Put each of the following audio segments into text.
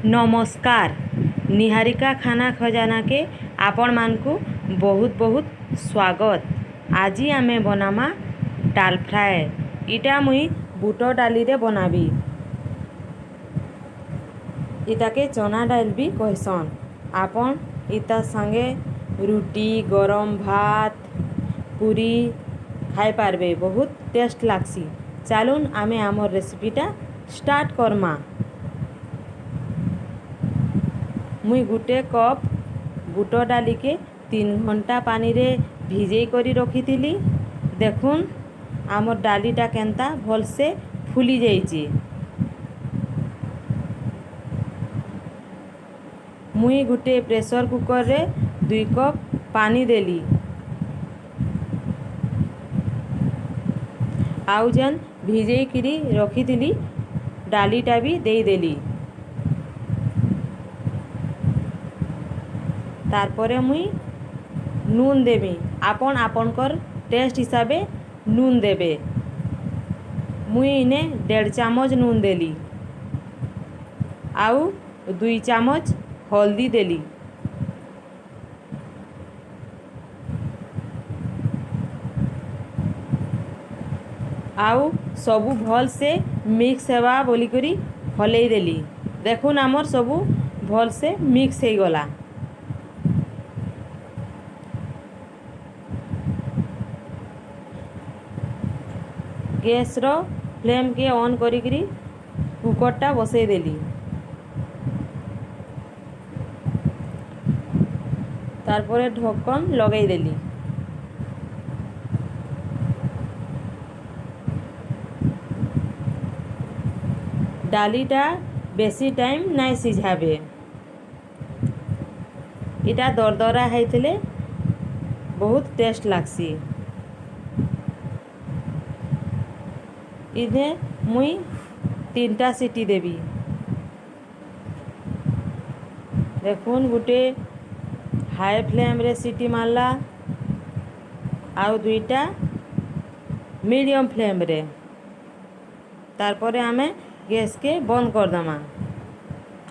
ନମସ୍କାର, ନିହାରିକା ଖାନା ଖଜାନାକେ ଆପଣମାନଙ୍କୁ ବହୁତ ବହୁତ ସ୍ୱାଗତ। ଆଜି ଆମେ ବନାମା ଡାଲ ଫ୍ରାଏ। ଇଟା ମୁଇଁ ବୁଟ ଡାଲିରେ ବନାବି। ଇଟାକେ ଚନା ଡାଲ ବି କହେସନ୍। ଆପଣ ଇତା ସାଙ୍ଗେ ରୁଟି, ଗରମ ଭାତ, ପୁରୀ ଖାଇପାରବେ। ବହୁତ ଟେଷ୍ଟ ଲାଗ୍ସି। ଚାଲୁନ୍, ଆମେ ଆମର୍ ରେସିପିଟା ଷ୍ଟାର୍ଟ କର୍ମା। ମୁଇଁ ଗୁଟେ କପ୍ ବୁଟ ଡାଲିକେ 3 ଘଣ୍ଟା ପାନିରେ ଭିଜେଇ କରି ରଖିଥିଲି। ଦେଖୁନ୍, ଆମର୍ ଡାଲିଟା କେନ୍ତା ଭଲସେ ଫୁଲି ଯାଇଛେ। ମୁଇଁ ଗୁଟେ ପ୍ରେସର କୁକରରେ 2 କପ୍ ପାନି ଦେଲି। ଆଉ ଯେନ୍ ଭିଜେଇକିରି ରଖିଥିଲି, ଡାଲିଟା ବି ଦେଇଦେଲି। ତାରପରେ ମୁଇଁ ନୁନ୍ ଦେମି। ଆପଣ ଆପଣଙ୍କର ଟେଷ୍ଟ ହିସାବେ ନୁନ୍ ଦେବେ। ମୁଇଁ ଇନେ 1.5 ଚାମଚ ନୁନ୍ ଦେଲି ଆଉ 2 ଚାମଚ ହଳଦୀ ଦେଲି। ଆଉ ସବୁ ଭଲସେ ମିକ୍ସ ହେବା ବୋଲିକରି ହଲେଇ ଦେଲି। ଦେଖୁନ୍, ଆମର୍ ସବୁ ଭଲସେ ମିକ୍ସ ହେଇଗଲା। ଗ୍ୟାସ୍ର ଫ୍ଲେମ୍କେ ଅନ୍ କରିକିରି କୁକର୍ଟା ବସେଇଦେଲି। ତାରପରେ ଢକ୍କନ୍ ଲଗେଇଦେଲି। ଡାଲିଟା ବେଶୀ ଟାଇମ୍ ନାଇଁ ସିଝାବେ। ଇଟା ଦରଦରା ହେଇଥିଲେ ବହୁତ ଟେଷ୍ଟ ଲାଗ୍ସି। ଇନେ ମୁଇଁ ତିନିଟା ସିଟି ଦେବି। ଦେଖୁନ୍, ଗୁଟେ ହାଇ ଫ୍ଲେମ୍ରେ ସିଟି ମାରଲା ଆଉ ଦୁଇଟା ମିଡ଼ିୟମ୍ ଫ୍ଲେମ୍ରେ। ତାରପରେ ଆମେ ଗ୍ୟାସ୍କେ ବନ୍ଦ କରିଦେମା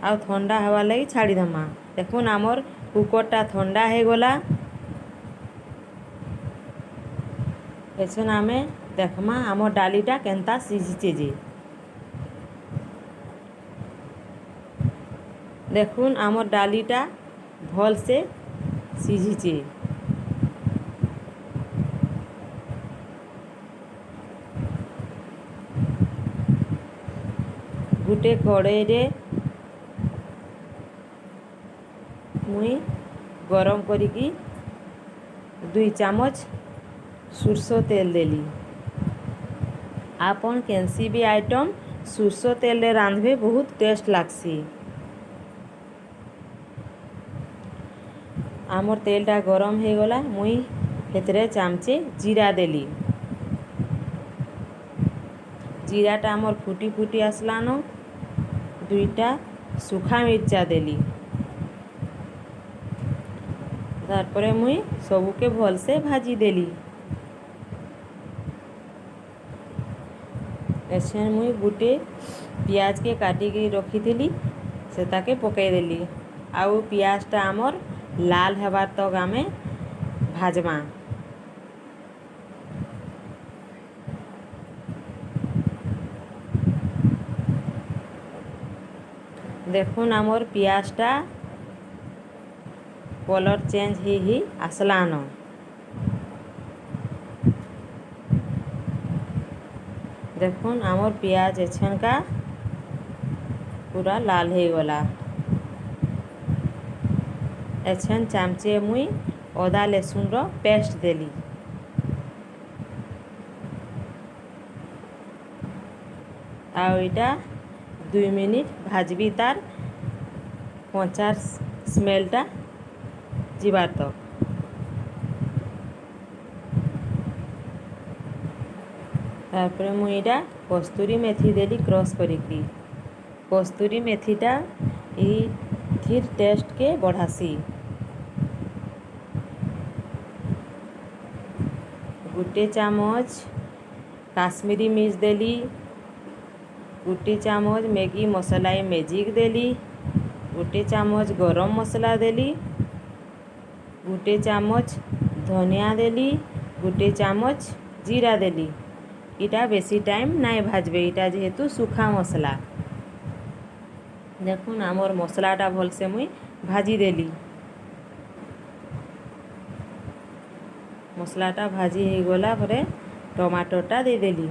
ଆଉ ଥଣ୍ଡା ହେବାର୍ ଲାଗି ଛାଡ଼ିଦେମା। ଦେଖୁନ୍, ଆମର୍ କୁକର୍ଟା ଥଣ୍ଡା ହେଇଗଲା। ଏଛେନ୍ ଆମେ ଦେଖ୍ମା, ଆମର୍ ଡାଲିଟା କେନ୍ତା ସିଝିଛେ ଯେ। ଦେଖୁନ୍, ଆମର୍ ଡାଲିଟା ଭଲସେ ସିଝିଛେ। ଗୁଟେ କଡ଼େଇରେ ମୁଇଁ ଗରମ କରିକି 2 ଚାମଚ ସୋରିଷ ତେଲ ଦେଲି। ଆପଣ କେନ୍ସି ବି ଆଇଟମ୍ ସୋରିଷ ତେଲରେ ରାନ୍ଧବେ, ବହୁତ ଟେଷ୍ଟ ଲାଗ୍ସି। ଆମର୍ ତେଲଟା ଗରମ ହେଇଗଲା। ମୁଇଁ ହେଥିରେ ଚାମଚେ ଜିରା ଦେଲି। ଜିରାଟା ଆମର୍ ଫୁଟି ଫୁଟି ଆସିଲାନ, ଦୁଇଟା ଶୁଖା ମିର୍ଚା ଦେଲି। ତାରପରେ ମୁଇଁ ସବୁକେ ଭଲସେ ଭାଜି ଦେଲି। ଏଛେନ୍ ମୁଇଁ ଗୁଟେ ପିଆଜକେ କାଟିକି ରଖିଥିଲି, ସେଟାକେ ପକେଇଦେଲି। ଆଉ ପିଆଜଟା ଆମର୍ ଲାଲ ହେବାର୍ ତକ୍ ଆମେ ଭାଜମା। ଦେଖୁନ୍, ଆମର୍ ପିଆଜଟା କଲର୍ ଚେଞ୍ଜ ହେଇ ହେଇ ଆସଲାନ। ଦେଖୁନ୍, ଆମର୍ ପିଆଜ ଏଛେନକା ପୁରା ଲାଲ ହେଇଗଲା। ଏଛେନ୍ ଚାମଚେ ମୁଇଁ ଅଦା ଲେସୁନର ପେଷ୍ଟ ଦେଲି। ଆଉ ଏଇଟା 2 ମିନିଟ୍ ଭାଜବି, ତାର କଞ୍ଚାର ସ୍ମେଲଟା ଯିବାର୍ ତକ୍। ତାପରେ ମୁଁ ଏଇଟା କସ୍ତୁରୀ ମେଥି ଦେଲି କ୍ରସ୍ କରିକି। କସ୍ତୁରୀ ମେଥିଟା ଏଇଥିର୍ ଟେଷ୍ଟକେ ବଢ଼ାସି। 1 ଚାମଚ କାଶ୍ମୀରୀ ମିର୍ଚ ଦେଲି। 1 ଚାମଚ ମ୍ୟାଗି ମସଲା ମ୍ୟାଜିକ୍ ଦେଲି। ଗୋଟେ ଚାମଚ ଗରମ ମସଲା ଦେଲି, ଗୋଟେ ଚାମଚ ଧନିଆ ଦେଲି, ଗୋଟେ ଚାମଚ ଜିରା ଦେଲି। ଇଟା ବେଶୀ ଟାଇମ୍ ନାଇଁ ଭାଜବେ, ଇଟା ଯେହେତୁ ଶୁଖା ମସଲା। ଦେଖୁନ୍, ଆମର୍ ମସଲାଟା ଭଲସେ ମୁଇଁ ଭାଜିଦେଲି। ମସଲାଟା ଭାଜି ହେଇଗଲା ପରେ ଟମାଟୋଟା ଦେଇଦେଲି।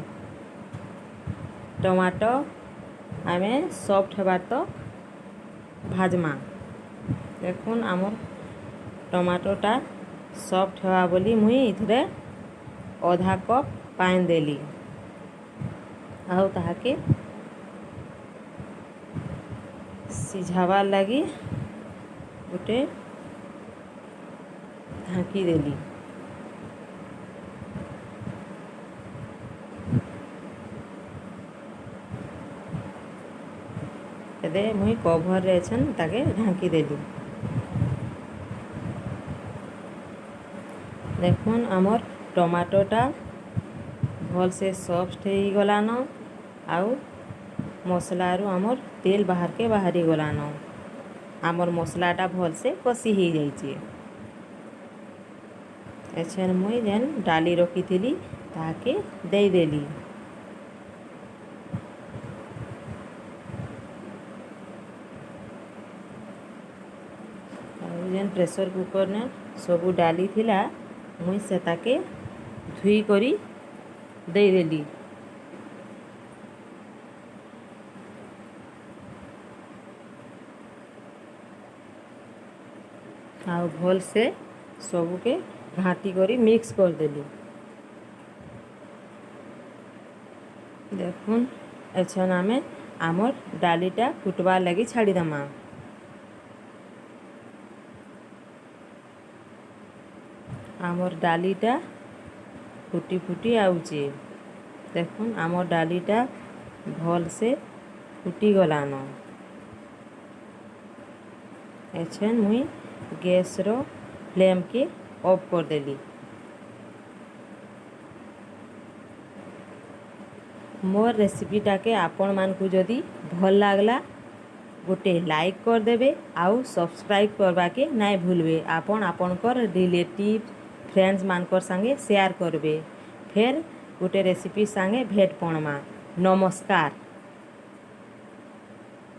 ଟମାଟୋ ଆମେ ସଫ୍ଟ ହେବାର୍ ତକ୍ ଭାଜମା। ଦେଖୁନ୍, ଆମର୍ ଟମାଟୋଟା ସଫ୍ଟ ହେବା ବୋଲି ମୁଇଁ ଏଥିରେ ଅଧା କପ୍ ପାଏନ୍ ଦେଲି ଆଉ ତାହାକେ ସିଝାବାର୍ ଲାଗି ଗୋଟେ ଢାଙ୍କି ଦେଲି। ଏବେ ମୁଇଁ କଭର୍ରେ ଏଛେନ୍ ତାକେ ଢାଙ୍କି ଦେଲି। ଦେଖୁନ୍, ଆମର୍ ଟମାଟୋଟା ଭଲସେ ସଫ୍ଟ ହେଇଗଲାନ ଆଉ ମସଲାରୁ ଆମର୍ ତେଲ୍ ବାହାରକେ ବାହାରି ଗଲାନ। ଆମର୍ ମସଲାଟା ଭଲସେ କଷି ହେଇଯାଇଛେ। ଏଛେନ୍ ମୁଇଁ ଯେନ୍ ଡାଲି ରଖିଥିଲି, ତାହାକେ ଦେଇଦେଲି। ଆଉ ଯେନ୍ ପ୍ରେସର୍ କୁକର୍ନେ ସବୁ ଡାଲି ଥିଲା, ମୁଇଁ ସେତାକେ ଧୁଇ କରି ଦେଇଦେଲି। ଆଉ ଭଲସେ ସବୁକେ ଘାଣ୍ଟି କରି ମିକ୍ସ କରିଦେଲି। ଦେଖୁନ୍, ଏଛେନ୍ ଆମେ ଆମର୍ ଡାଲିଟା ଫୁଟବାର୍ ଲାଗି ଛାଡ଼ିଦେମା। ଆମର୍ ଡାଲିଟା ଫୁଟି ଫୁଟି ଆଉଛେ। ଦେଖୁନ୍, ଆମର୍ ଡାଲିଟା ଭଲସେ ଫୁଟିଗଲାନ। ଏଛେନ୍ ମୁଇଁ ଗ୍ୟାସ୍ର ଫ୍ଲେମ୍କେ ଅଫ୍ କରିଦେଲି। ମୋର୍ ରେସିପିଟାକେ ଆପଣମାନଙ୍କୁ ଯଦି ଭଲ୍ ଲାଗ୍ଲା, ଗୋଟେ ଲାଇକ୍ କରିଦେବେ ଆଉ ସବସ୍କ୍ରାଇବ୍ କରବାକେ ନାଇଁ ଭୁଲବେ। ଆପଣ ଆପଣଙ୍କର ରିଲେଟିଭ୍, ଫ୍ରେଣ୍ଡସ୍ମାନଙ୍କର ସାଙ୍ଗେ ସେୟାର କରିବେ। ଫେର୍ ଗୋଟେ ରେସିପି ସାଙ୍ଗେ ଭେଟ ପଡ଼ମା। ନମସ୍କାର।